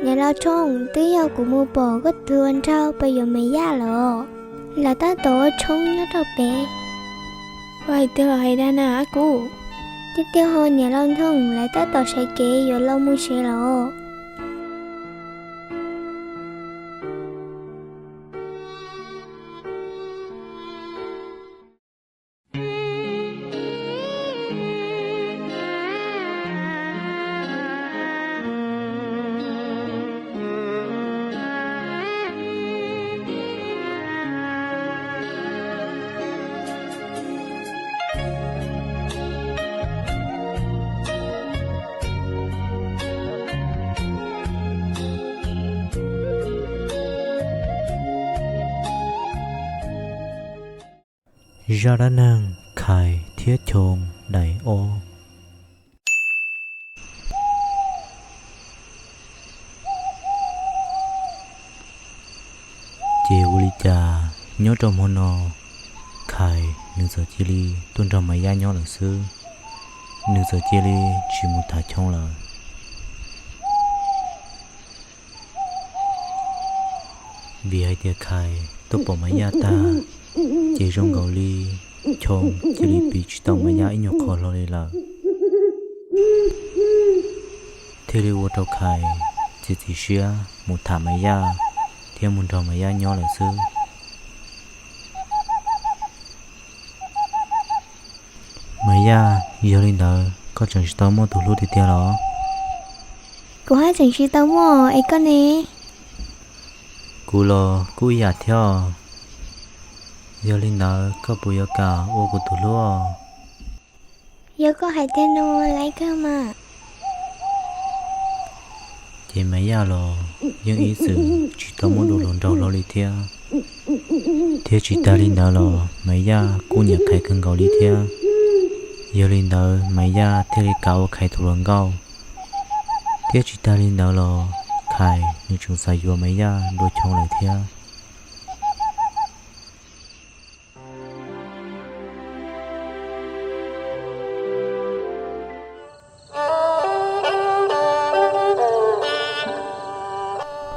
Niam laus Thoob, twb yog kuv mus pom koj tus hluas nraug pes yuav Maiv Yaj los, lawv tab tom ua tshoob nyob rau pem. Koj hais tiag los hais dag na Ab Kub? Tiag tiag ho niam laus Thoob, lawv tab tom sawv kev yuav los mus tsev los. Zaj dab neeg Khais thiab Choo daim ob. Ces ua li cas nyob rau hmo no, Khais nws txawm cia li tuaj nrog Maiv Yaj nyob lawm xwb. Nws txawm cia li tsis mus tham Choo lawm. Vim hais tias Khais tuaj pom Maiv Yaj tag, ces zoo nkaus li Choo cia li piv tsis tau Maiv Yaj ib nyuag qho hlo li lawm. Thiaj li ua rau Khais txiav txim siab mus tham Maiv Yaj thiab mus nrog Maiv Yaj nyob lawm xwb. Maiv Yaj, yog li ntawd koj tseem tsis tau muaj tus hlub tiag tiag los? Kuv haj tseem tsis tau muaj, es koj ne? Kuv los kuj ib yam thiab os. Yog li ntawd koj puas yuav kam ua kuv tus hlub? Yog koj hais tiag no laiv kawg mas. Ces Maiv Yaj los yeej ib txwm tsis tau muaj dua hluas nraug hlo li thiab. Thiab tsis tas li ntawd los Maiv Yaj kuj nyiam Khais kawg nkaus li thiab. Yog li ntawd Maiv Yaj thiaj li kam ua Khais tus hluas nkauj. Thiab tsis tas li ntawd los Khais nws tseem xav yuav Maiv Yaj dua Choo lawm thiab.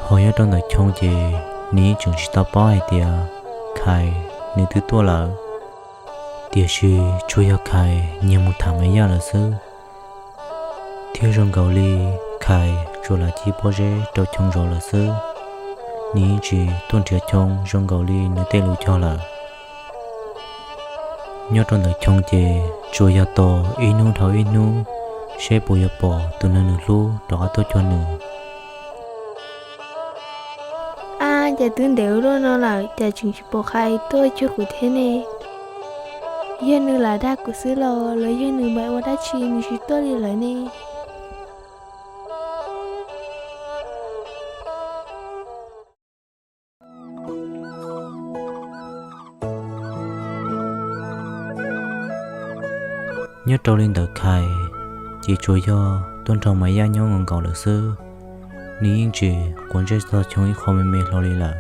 Ho nyob rau ntawm Choo ces nws yeej tseem tsis tau paub hais tias Khais nws twb tuaj lawm. Tiam sis tsuas yog Khais nyiag mus tham Maiv Yaj lawm xwb. Thiab zoo nkaus li Khais tsuas lam ci pob zeb rau Choo zov lawm xwb. Nws yeej tsis tuaj nrhiav Choo zoo nkaus li nws tej lus cog lawm. Nyob rau ntawm Choo ces tsuas yog tos ib hnub dhau ib hnub, seb puas yuav pom tus neeg nws hlub rov qab tuaj cuag nws. Ab, cas twb ntev ua luaj no lawm cas tseem tsis pom Khais tuaj cuag kuv thiab ne? Yog nws lam dag kuv xwb los los yog nws mam ua dab tsi nws tsis tuaj li lawm ne? Nyob rau li ntawm Khais, ces tsuas yog tuaj nrog Maiv Yaj nyob nkaus nkaus lawm xwb. Nws yeej tsis quav ntsej txog Choo ib qho me me hlo li lawm.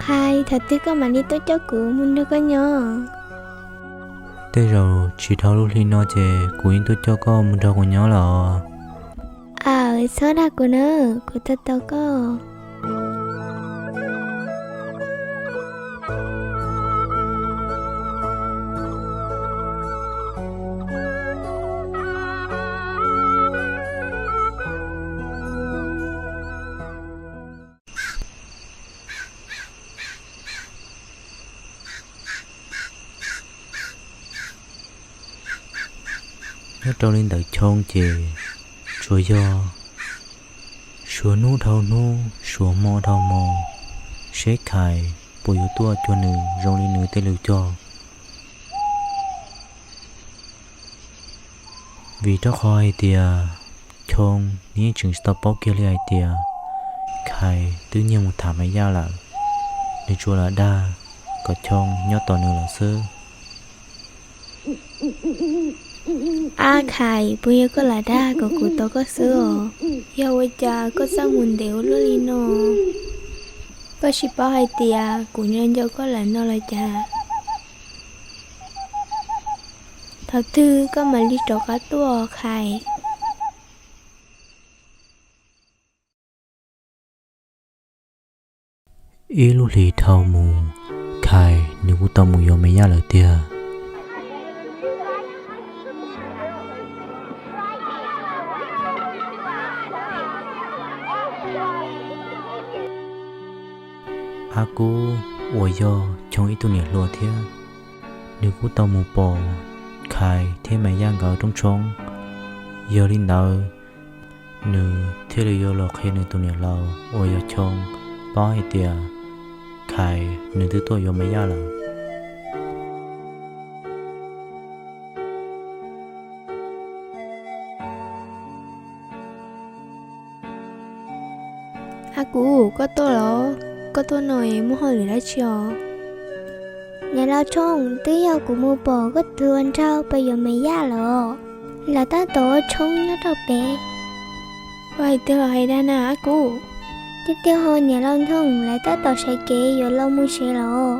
Khais, thaum twg koj mam li tuaj coj kuv mus nrog koj nyob? Tej zaum tsis dhau lub hli no ces kuv yeej tuaj coj koj mus nrog kuv nyob los. Aw, txhob dag kuv na, kuv tos tos koj. Nyob rau li ntawm Choo ces tsuas yog suav hnub dhau hnub, suav hmo dhau hmo, seb Khais puas yuav tuaj cuag nws zoo li nws tej lus cog. Vim rau qhov hais tias Choo nws yeej tseem tsis tau paub kiag li hais tias Khais twb nyiag mus tham Maiv Yaj lawm, nws tsuas lam dag kom Choo nyob tos nws lawm xwb. Ab Khais, puas yog koj lam dag kom kuv tos koj xwb os? Yog ua cas koj txawj mus ntev ua luaj li no? Koj tsis paub hais tias kuv nco nco koj lawm no los cas? Thaum twg koj mam li rov qab tuaj, Khais? Ib lub hlis dhau mus, Khais nws kuj tau mus yuav Me Yaj lawm tiag. Ab Kub uas yog Choo ib tug niam hluas thiab, nws kuj tau mus pom Khais thiab Me Yaj nkawd rooj tshoob. Yog li ntawd, nws thiaj li yuav los qhia nws tus niam laus uas yog Choo paub hais tias Khais nws twb tuaj yuav Me Yaj lawm. Ab Kub, koj tuaj los? Koj tuaj no es muaj hauj lwm dab tsi os? Niam laus Choo, twb yog kuv mus pom koj tus hluas nraug pab yuav Me Yaj lawm. Lawv tab tom ua tshoob nyob rau pem. Koj hais tiag los hais dag na Ab Kub? Tiag tiag ho niam laus Choo, lawv tab tom sawv kev yuav los mus tsev lawm.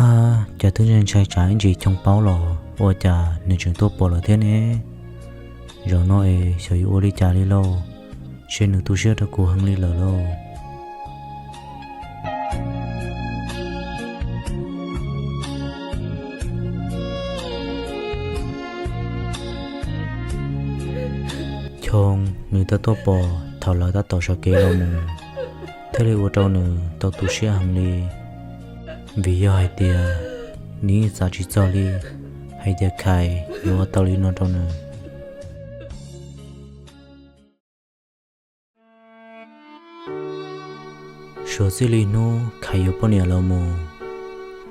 Ab, cas twb ntshai tsam ib ntsis Choo paub los ua cas nws tseem tuaj pom lawm thiab ne? Zaum no es xyov yuav ua li cas li lauj, ntshe nws tu siab rau kuv heev li lawm lauj. Choo nws tab tuaj pom thaum lawv tab tom sawv kev los mus, thiaj li ua rau nws tau tu siab heev li, vim yog hais tias nws yeej xav tsis txog li hais tias Khais yuav ua tau li no rau nws. Suav txij li hnub Khais yuav poj niam los mus,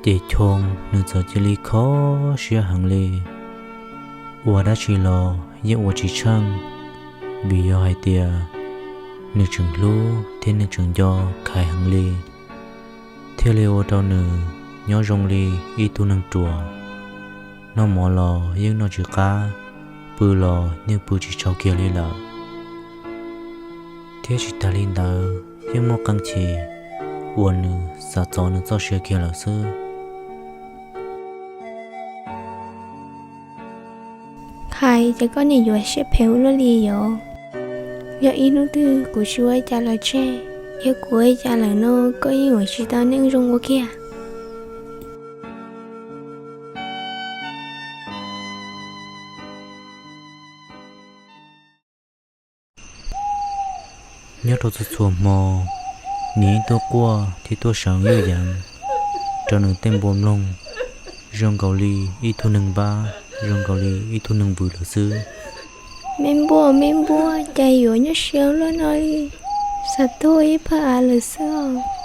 ces Choo nws txawm cia li kho siab heev li. Ua dab tsi los yeej ua tsis tsheej, vim yog hais tias nws tseem hlub thiab nws tseem nco Khais heev li, thiaj li ua rau nws nyob zoo li ib tug neeg ruam. Noj mov los yeej noj tsis qab, pw los yeej pw tsis tshau kiag li lawm. Thiab tsis tas li ntawd yeej muaj qee chim uas nws xav txov nws txoj sia kiag lawm xwb. Khais, ces koj niam yuav siab phem ua luaj li yom? Yog ib hnub twg kuv tsis ua cas los tseg, yog kuv ua cas lawm no koj yeej yuav tsis tau neej zoo ua kiag. Nyob rau txhua txhua hmo, nws yeej tuaj quaj thiab tuaj seev yuj yeev rau nws tej npua mloog, zoo nkaus li ib tug neeg npab, zoo nkaus li ib tug neeg vwm lawm xwb. Me npua, me npua, cas yuav nyuaj siab luaj no li, xav tuag ib pawg av lawm xwb os.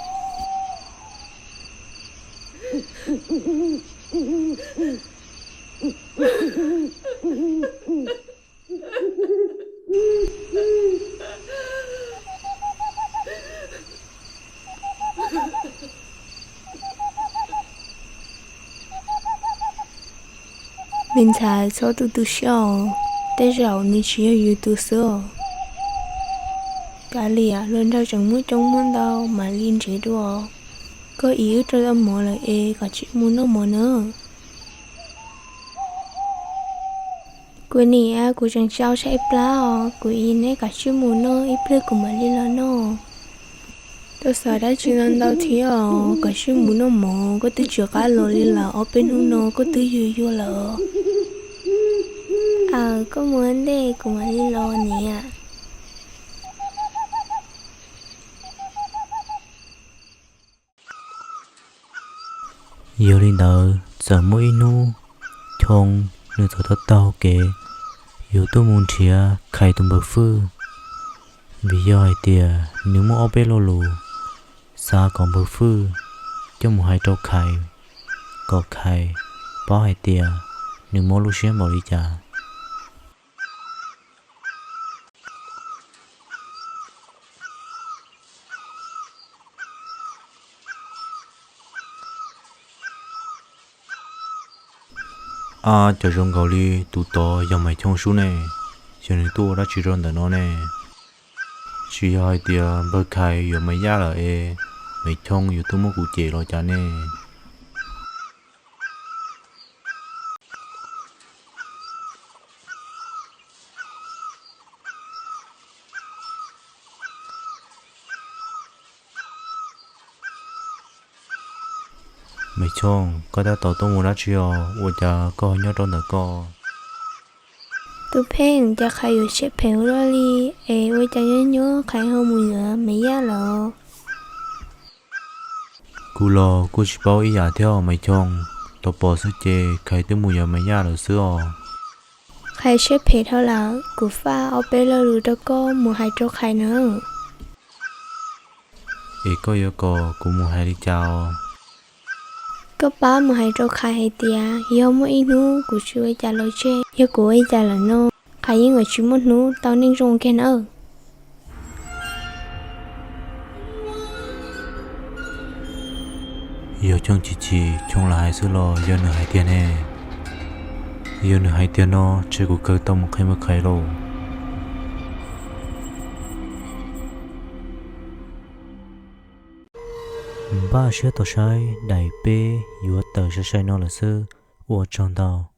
Me ntxhais, txhob tu tu siab os, tej zaum nws tsis yog yus tus xwb os. Kav liam, hluas nraug tseem muaj coob muaj ntau, mam li nrhiav dua. Koj ib wb rau tau mov lawm es kom tsij mus noj mov na. Kuv niam, kuv tseem tsau tshaib plab os, kuv ib neb kom tsij mus noj, ib pliag kuv mam li los noj. Tau xav dab tsi ntau ntau thiab os, kom tsij mus noj mov, koj twb tsis qab los li lawm, ob peb hnub no koj twb yuag yuag lawm. Aws, koj mus ntej, kuv mam li los niam. Yog li ntawd, txawm muaj ib hnub, Thoob nws txawm tau taug kev yuav tuaj mus nrhiav Khais tus npawg Fwj, vim yog hais tias nws muaj ob peb lo lus xav kom npawg Fwj coj mus hais rau Khais, kom Khais paub hais tias nws mob lub siab npaum li cas. Ab, cov zoo nkaus li tus tod yog Maiv Choo sub ne, xyov nws tuaj ua dab tsi rau ntawm no ne. Tsis yog hais tias npawg Khais yuav Maiv Yaj lawm es Maiv Choo yuav tuaj muab kuv cem los cas ne? Maiv Choo, koj tab tom tuaj mus dab tsi os? Ua cas koj ho nyob rau ntawm koj? Tus pheej, cas Khais yuav siab phem ua luaj li, es ua cas nyob nyob Khais ho mus yuav Maiv Yaj lawm? Kuv los kuj tsis paub ib yam thiab Maiv Choo, tau pom xwb ces Khais twb mus yuav Maiv Yaj lawm xwb os. Khais siab phem dhau lawm, kuv faj ob peb lo lus rau koj mus hais rau Khais na. Es koj yuav kom kuv mus hais li cas os? Koj pab mus hais rau Khais hais tias yog muaj ib hnub kuv tsis ua li cas los tseg, yog kuv ua li cas lawm no, Khais yeej yuav tsis muaj hnub tau neej zoo kiag nawb. Yog Choo Chim Chim Choo lam hais xwb los yog nws hais tiag ne? Yog nws hais tiag no ces kuv kawg tau mus qhia npawg Khais lauj. Npaj siab tos saib daim peb yuav tawm sai sai no lawm xwb. Ua tsaug ntau.